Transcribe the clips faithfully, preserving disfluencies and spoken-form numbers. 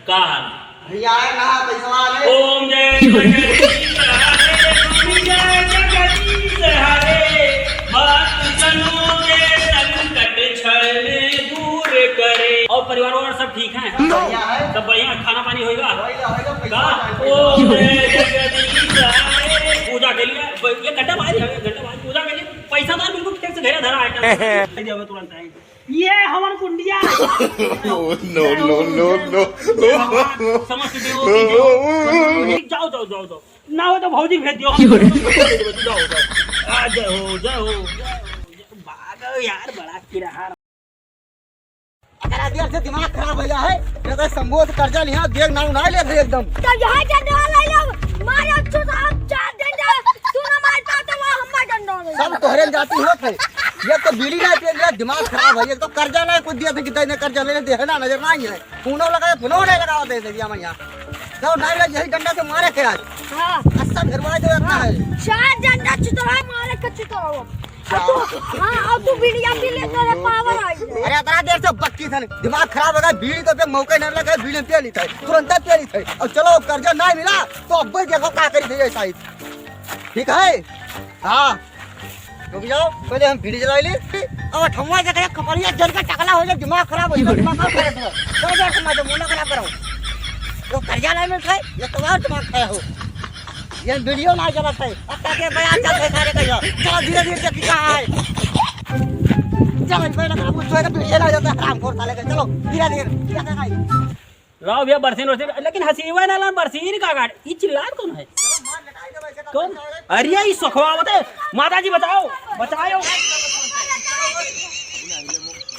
का हाल? भैया आए ना, पैसवा ले। ओम जय जगदीश हरे, ओम जय जगदीश हरे, भक्त जनों के संकट क्षण में दूर करे। और परिवार वार सब ठीक हैं? बढ़िया है। सब बढ़िया, खाना पानी होइगा? होइगा, होइगा, पैसा का? आए, पैसा ओम आए। जय जगदीश हरे। पूजा के लिए, ये घंटा बाज, घंटा बाज, पूजा के लिए पैसा तो बिल्कुल ठीक से घरे धरा है। दे दे तुरंत आई। ये हवन कुंडिया। Oh, no, no, no, no। समझ के देवो, देवो। जाओ, जाओ, जाओ, जाओ। ना हो तो भौजी भेज दियो। जाओ, जाओ। आ, जय हो, जय हो, जय हो। भागो यार, बड़ा किरहा। एकरा देर से दिमाग खराब हो गया है। ये तो संबोध कर्जा लिहा, देख नाम ना ले एकदम। तो यहाँ से डंडा ले लो, मारो छुटा, चार डंडा, तू ना मार पाता, वो हम डंडा ले। सब तोहरे जाति होत है। ये तो बीड़ी ना पिए, मेरा दिमाग खराब है। ये तो कर्जा ना कुछ दिया था, कितना ने कर्जा लेने दे है ना, नजर नहीं है। फोनो लगाए, फोनो नहीं लगावा दे दिया मैं यहाँ। तो नहीं लग, यही डंडा से मारे के आज। हाँ। अस्सा भिरवा दो इतना है। चार डंडा चुतरा मारे के चुतरा। अब तू, हाँ, अब तू बीड़िया पी ले, तोरे पावर आई जाए। अरे, इतना देर से बक्की था, दिमाग खराब हो गया। बीड़ी तो पे मौका नहीं लगा, बीड़ी पी ली था, तुरंत पी ली था। अब चलो, कर्जा नहीं मिला, तो अब भाई देखो का करी थे साहिब। ठीक है? हाँ। रुक जाओ, पहले हम बीड़ी जला ली। अब ठम्मा जगह कपड़िया जल के टकला हो जाए, दिमाग खराब हो जाए, दिमाग खराब कर दो। चलो, जाओ, तुम तो मुंह ना खराब करो। तो कर्जा नहीं मिलता है, ये तो और दिमाग खाया हो। ये वीडियो ना चलत है। अब ताके बयान चलत है सारे कहियो। चलो धीरे धीरे देखी कहाँ है। चलो, इस पे लगा, कुछ तो है, वीडियो ना जाता है, हरामखोर साले के। चलो, धीरे धीरे, क्या कर रहा है? लाओ भैया, बरसीन, बरसीन, लेकिन हसीवा ना लान, बरसीन का गाड़, ई चिल्लात कौन है? कौन? अरे, ई सोखवा होते, माता जी बचाओ, बचाओ।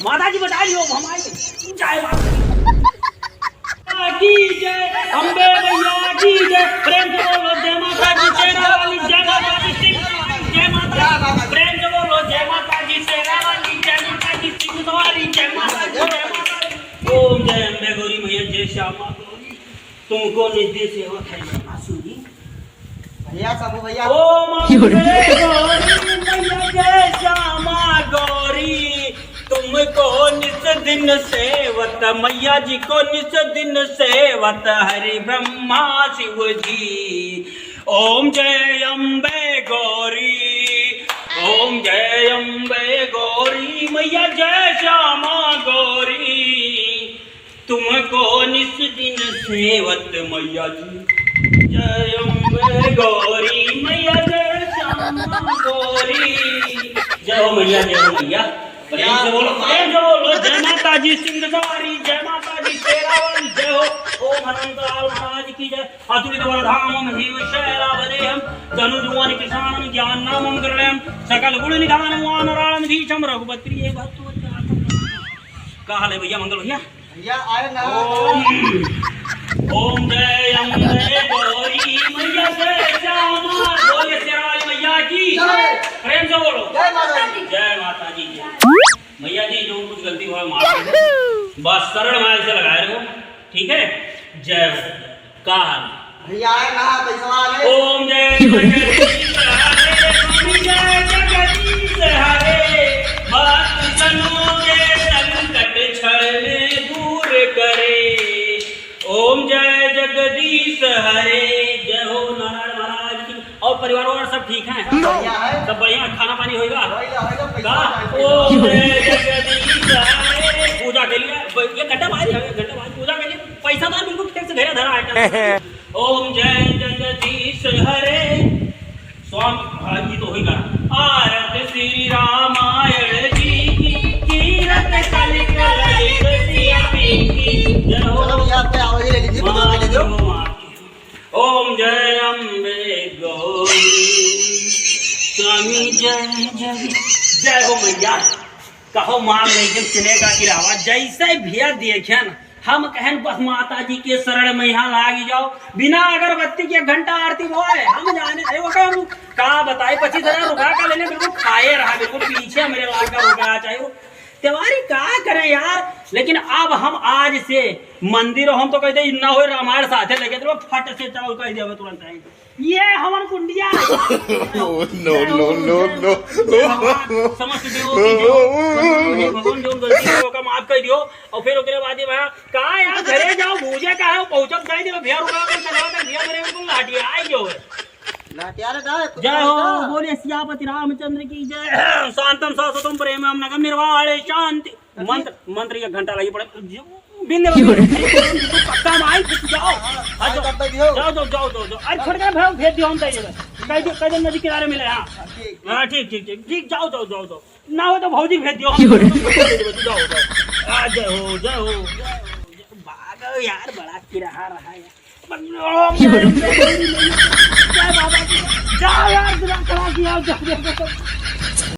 माता जी बचा लियो, हम आए। जय माता की जय, अम्बे मैया की जय, प्रेम से बोलो जय माता दी शेरा वाली, जय माता दी सिंह, जय माता, प्रेम से बोलो जय माता दी शेरा वाली, जय माता दी सिंह सवारी, जय माता दी, जय माता दी। ओम जय अम्बे गौरी मैया, जय श्यामा गौरी, तुमको नित्य सेवक है मासूरी। भैया, शंभू भैया। ओम अम्बे गौरी मैया जय श्यामा गौरी, तुमको निस दिन सेवत, मैया जी को निस दिन सेवत, हरि ब्रह्मा शिव जी। ओम जय अम्बे गौरी, ओम जय अम्बे गौरी, मैया जय श्यामा गौरी। तुमको निस दिन सेवत मैया जी। जय अम्बे गौरी मैया, जय श्यामा गौरी। जय हो मैया, जय हो मैया। प्रेम से बोलो, प्रेम से बोलो। जय माता जी सिंह सवारी, जय माता जी शेरा वाली, जय हो। ओम हनुमंत लाल महाराज की जय। अतुलित बल धामम जीव शैलाभ देहम, धनुर्धर कृशानम ज्ञान नामम गरुड़म, सकल गुण निधानम वानराणम धीशम रघुपति भक्त। का हाल है भैया, मंगल भैया? भैया, आए ना। ओम, ओम जय अम्बे गौरी मैया जय श्यामा। बोलिए शेरा वाली मैया की। जय। प्रेम से बोलो। जय माता दी। जय माता दी, जय। मैया जी, जो कुछ गलती हुआ, माफ कर दो। बस शरण में ऐसे लगाए रहो, ठीक है? जय हो। का हाल? भैया आए ना, पैसवा ले। ओम जय जगदीश हरे, ओम जय जगदीश हरे, भक्त जनों के संकट क्षण में दूर करे। ओम जय जगदीश हरे, जय हो नारायण महाराज की। और परिवार वार सब ठीक हैं? बढ़िया है। सब बढ़िया, खाना पानी होइगा? होइगा, होइगा, पैसा का? आए, पैसा। ओम जय जगदीश हरे। पूजा के लिए, ये घंटा बाज, घंटा बाज, पूजा के लिए पैसा तो बिल्कुल ठीक से घरे धरा है। ओम जय जगदीश हरे। स्वामी महाराज जी तो होइगा। आरत श्री रामायण जी की, कीरत कलिकल एक सिया की। जय हो। चलो भैया, आप पे आवाज ले लीजिए, बजा के ले दो। ओम जय अम्बे गौरी। स्वामी जय जय। जय हो मैया। कहो मांग रही जब चलेगा की रहवा। जैसे भैया देखे ना, हम कहन बस माता जी के शरण में यहाँ लाग जाओ, बिना अगरबत्ती के एक घंटा आरती होए, हम जाने, अरे वो कहे, हम का बताए, पच्चीस हजार रुपया का लेने, बिल्कुल खाए रहा, बिल्कुल पीछे मेरे लाग का रुपया चाहिए। तिवारी का करें यार, लेकिन अब हम आज से मंदिर, हम तो कहते इन्ना हो रामायण साथे लेके चलो, फट से चलो कह दिया तुरंत आएंगे। ये हवन कुंडिया। Oh, no, no, no, no। समझ चुके हो कि जो भगवान जो गलती हो, ओका माफ कर दियो। और फिर ओकरे बाद ये भैया, का यार, घरे जाओ, पूजा का है, पहुँचब जाए दे, भैया रुका कर चला था, भैया मेरे को लाठी आई जो है। लाठी आ रहा है, कुछ जय हो, होता? बोलिए सियापति रामचंद्र की जय। शांतम सततम प्रेम हम नगम निर्वाणे शांति। मंत्र, मंत्र एक घंटा लगी पड़े। बिंदे क्यों रे? पक्का में आई, जाओ। हाँ, हाँ, जाओ। जाओ, जाओ, जाओ, जाओ। अरे छोड़ के भाई, भेज दियो हम जाइए। कह दे, कह दे नदी किनारे मिले, हाँ। हाँ, ठीक, ठीक। हाँ, ठीक, ठीक, ठीक, ठीक, जाओ, जाओ, जाओ, जाओ। ना हो तो भौजी भेज दियो हम। क्यों रे? जाओ, जाओ। आ, जय हो, जय हो, जय हो, जय हो। भागो यार, बड़ा किरहा रहा है। जय बाबा की। जाओ यार, दिमाग खराब किया, जाओ, जाओ, जाओ।